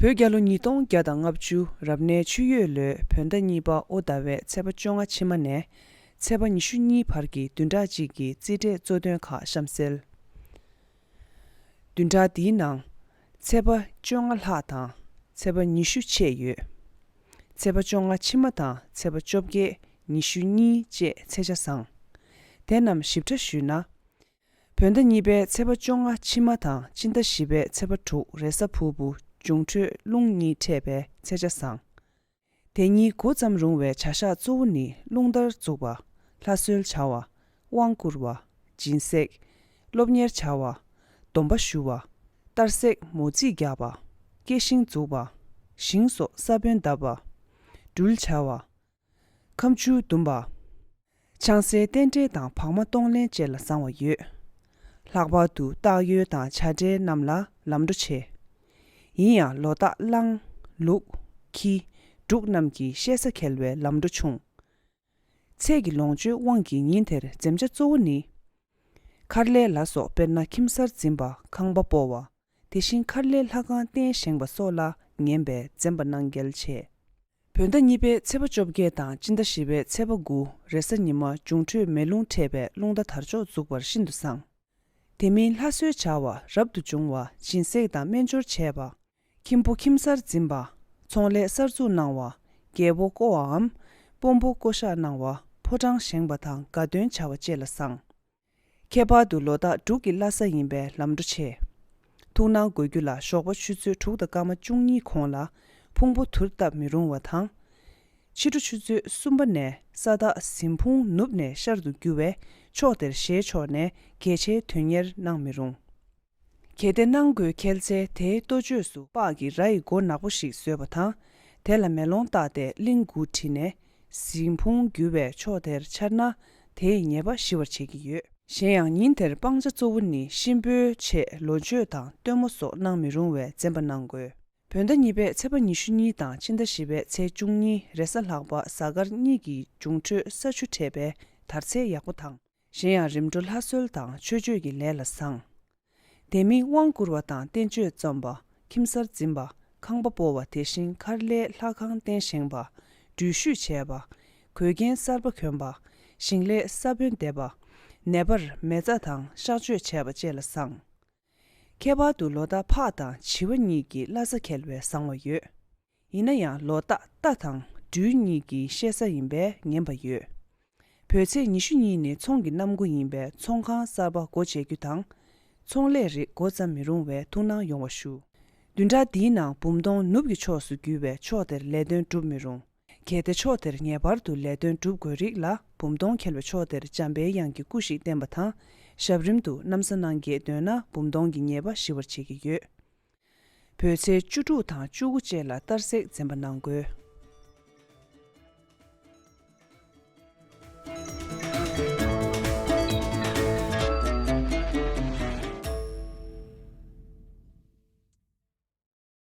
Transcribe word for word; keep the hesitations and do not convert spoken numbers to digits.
བོད་རྒྱལ་ལོ་ཉིས་སྟོང་བརྒྱ་དང་ལྔ་བཅུ་རབ་གནས་ཆུ་ཡོས་ལོའི་བོད་ཟླ་གཉིས་པ་ཨོ་ཟླ་བའི་ཚེས་པ་བཅོ་ལྔ་ཕྱི་མ་ནས་ཚེས་པ་ཉི་ཤུ་གཉིས་བར་གྱི་བདུན་ཕྲག་གཅིག་གི་རྩིས་འབྲས་གཙོ་དོན་ཁག་གཤམ་གསལ། བདུན་ཕྲག་འདིའི་ནང་ཚེས་པ་བཅོ་ལྔ་ལྷག་དང་ཚེས་པ་ཉི་ཤུ་ཆད་ཡོད། ཚེས་པ་བཅོ་ལྔ་ཕྱི་མ་དང་ཚེས་པ་བཅོ་བརྒྱད། ཉི་ཤུ་གཉིས་བཅས་ཚེས་ཆ་བཟང་། དེ་རྣམས་ཞིབ་ཕྲ་ཞུས་ན། བོད་ཟླ་གཉིས་པའི་ཚེས་པ་བཅོ་ལྔ་ཕྱི་མ་དང་སྤྱི་ཟླ་བཞི་པའི་ཚེས་པ་དྲུག་རེས་གཟའ་ཕུར་བུ་འབྱུང་འཕྲོད་རླུང་གཉིས་འཕྲད་པའི་ཚེས་ཆ་བཟང་། དེ་གཉིས་འགོ་བརྩམས་རུང་བའི་བྱ་གཞག་གཙོ་བོ་ནི་རླུང་རྟར་འཛུགས་པ། ལྷ་གསོལ་བྱ་བ། དབང་བསྐུར་བ། སྦྱིན་སྲེག་སློབ་གཉེར་བྱ་བ། སྡོམ་པ་ཞུ་བ། གཏར་སྲེག་མོ་རྩིས་རྒྱག་པ། སྐྱེ་ཤིང་འཛུགས་པ། ཞིང་སོགས་ས་བོན་བརྡབ་པ། སྦྲུལ་བྱ་བ། ཁ་མཆུ་བརྡུང་བ། ཆང་སའི་རྟེན་འབྲེལ་དང་བག་མ་གཏོང་ལེན་བཅས་ལ་བཟང་བ་ཡོད། ལྷག་པར་དུ་སྟག་ཡོས་དང་བྱ་བྲལ་རྣམས་ལ་ལམ་འགྲོ་ཆེ། ཡིན་ཡང་ལོ་སྟག་གླང་། ལུག་ཁྱི། འབྲུག་རྣམས་ཀྱི་བཤད་ས་འཁེལ་བའི་ལམ་འགྲོ་ཆུང་། ཚེས་ཀྱི་ལོངས་སྤྱོད་དབང་གིས་ཉིན་དེར་འཛེམ་བྱ་གཙོ་བོ་ནི། མཁར་ལས་ལ་སོགས་དཔེར་ན་ཁྱིམ་གསར་འཛིན་པ་ཁང་པ་སྤོ་བ། དེ་བཞིན་མཁར་ལས་ལྷ་ཁང་རྟེན་བཞེངས་པ་སོགས་ལ་ངན་པས་འཛེམ་པ་གནང་གལ་ཆེ། བོད་ཟླ་གཉིས་པའི་ཚེས་པ་བཅོ་བརྒྱད་དང་སྤྱི་ཟླ་བཞི་པའི་ཚེས་པ་དགུ་རེས་གཟའ་ཉི་མ་འབྱུང་འཕྲོད་མེ་རླུང་འཕྲད་པས་རླུང་རྟ་དར་ལྕོག་འཛུགས་པར་ཤིན་ཏུ་བཟང་། དེ་མིན་ལྷ་གསོལ་བྱ་བ་རབ་ཏུ་བྱུང་བ་སྦྱིན་སྲེག་དང་སྨན་སྦྱོར་བྱས་པ། ཁྱིམ་བུ་ཁྱིམ་གསར་འཛིན་པ། ཚོང་ལས་གསར་འཛུགས་གནང་བ། རྒྱལ་པོ་བསྐོ་བའམ། དཔོན་པོ་བསྐོ་གཞག་གནང་བ། ཕོ་བྲང་བཞེངས་པ་དང་དགའ་སྟོན་བྱ་བ་བཅས་ལ་བཟང་། ཁྱད་པར་དུ་ལོ་སྟག་འབྲུག་གི་བླ་གཟའ་ཡིན་པས་ལམ་འགྲོ་ཆེ། ཐུགས་སྣང་དགོས་རྒྱུ་ལ་ཞོགས་པ་ཆུ་ཚོད་དྲུག་དང་སྐར་མ་བཅུ་གཉིས་གོང་ལ་ཕུང་པོ་དུར་བཏབ་མི་རུང་བ་དང་། ཕྱི་དྲོ་ཆུ་ཚོད་གསུམ་པ་ནས་ས་བདག་གཟིམ་ཕུང་ནུབ་ནས་ཤར་དུ་རྒྱུ་བས་ཕྱོགས་དེར་ཞལ་ཕྱོགས་ནས་གལ་ཆེའི་དོན་གཉེར་གནང་མི་རུང་། གལ་ཏེ་གནང་དགོས་ཁེལ་ཚེ་དེའི་ལྟོ་ཆས་སུ་སྤགས་ཀྱི་ར་ཡི་མགོ་ནག་པོ་ཞིག་བཟོས་པ་དང་། དེ་ལ་མེ་ལོང་བཏགས་ཏེ་གླིང་དགུ་བྲིས་ནས་གཟིམ་ཕུང་བརྒྱུད་པའི་ཕྱོགས་དེར་འཕྱར་ན་དེའི་ཉེས་པ་ཞི་བར་བྱེད་ཀྱི་ཡོད། གཞན་ཡང་ཉིན་དེར་སྤང་བྱ་གཙོ་བོ་ནི་གཤིན་པོའི་ཆེད་ལོ་མཆོད་དང་སྟོན་མོ་སོགས་གནང་མི་རུང་བས་འཛེམ་པ་གནང་དགོས། བོད་ཟླ་གཉིས་པའི་ཚེས་པ་ཉི་ཤུ་གཉིས་དང་ཕྱི་ཟླ་བཞི་པའི་ཚེས་བཅུ་གཉིས་རེས་གཟའ་ལྷག་པ་གཟའ་སྐར་གཉིས་ཀྱི་འབྱུང་འཕྲོད་ས་ཆུ་འཕྲད་པས་དར་ཚད་ཡག་པོ་དང་། གཞན་ཡང་རིམ་གྲོ་ལྷ་གསོལ་དང་མཆོད་བརྗོད་ཀྱི་ལས་ལ་བཟང་། དེ་མིན་དབང་བསྐུར་བ་དང་བསྟན་བཅོས་རྩོམ་པ། ཁྱིམ་གསར་འཛིན་པ། ཁང་པ་སྤོ་བ་དེ་བཞིན་མཁར་ལས་ལྷ་ཁང་རྟེན་བཞེངས་པ། འགྲུལ་བཞུད་བྱས་པ། གོས་རྒྱན་གསར་པ་གོན་པ། ཞིང་ལས་ས་བོན་འདེབས་པ། ནད་པར་མེ་བཙའ་དང་གཤགས་བཅོས་བྱས་པ་བཅས་ལ་བཟང་། ཁྱད་པར་དུ་ལོ་སྟག་ཕག་དང་བྱི་བ་གཉིས་ཀྱི་བླ་གཟའ་འཁེལ་བས་བཟང་བ་ཡོད། ཡིན་ན་ཡང་ལོ་སྟག་རྟ་དང་སྦྲུལ་གཉིས་ཀྱི་བཤད་ས་ཡིན་པས་ངན་པ་ཡོད། བོད་ཚེས་ཉི་ཤུ་གཉིས་ནི་ཚོང་གི་གནམ་སྒོ་ཡིན་པས་ཚོང་ཁང་གསར་པ་སྒོ་འབྱེད་རྒྱུ་དང་། ཚོང་ལས་རིགས་འགོ་བརྩམས་མི་རུང་བས་ཐུགས་སྣང་ཡོང་བ་ཞུ། བདུན་ཕྲག་འདིའི་ནང་བུམ་སྟོང་ནུབ་ཀྱི་ཕྱོགས་སུ་རྒྱུ་བས་ཕྱོགས་དེར་ལས་དོན་སྒྲུབ་མི་རུང་། གལ་ཏེ་ཕྱོགས་དེར་ངེས་པར་དུ་ལས་དོན་སྒྲུབ་དགོས་རིགས་ལ་བུམ་སྟོང་འཁེལ་བའི་ཕྱོགས་དེར་འཇམ་པའི་དབྱངས་ཀྱི་སྐུ་ཞིག་བསྟན་པ་དང་། ཞབས་རིམ་དུ་གནམ་ས་སྣང་གས་འདོན་ན་བུམ་སྟོང་གི་ཉེས་པ་ཞི་བར་བྱེད་ཀྱི་ཡོད། བོད་ཚེས་བཅུ་དྲུག་དང་བཅུ་དགུ་བཅས་ལ་གཏར་སྲེག་འཛེམ་པ་གནང་དགོས།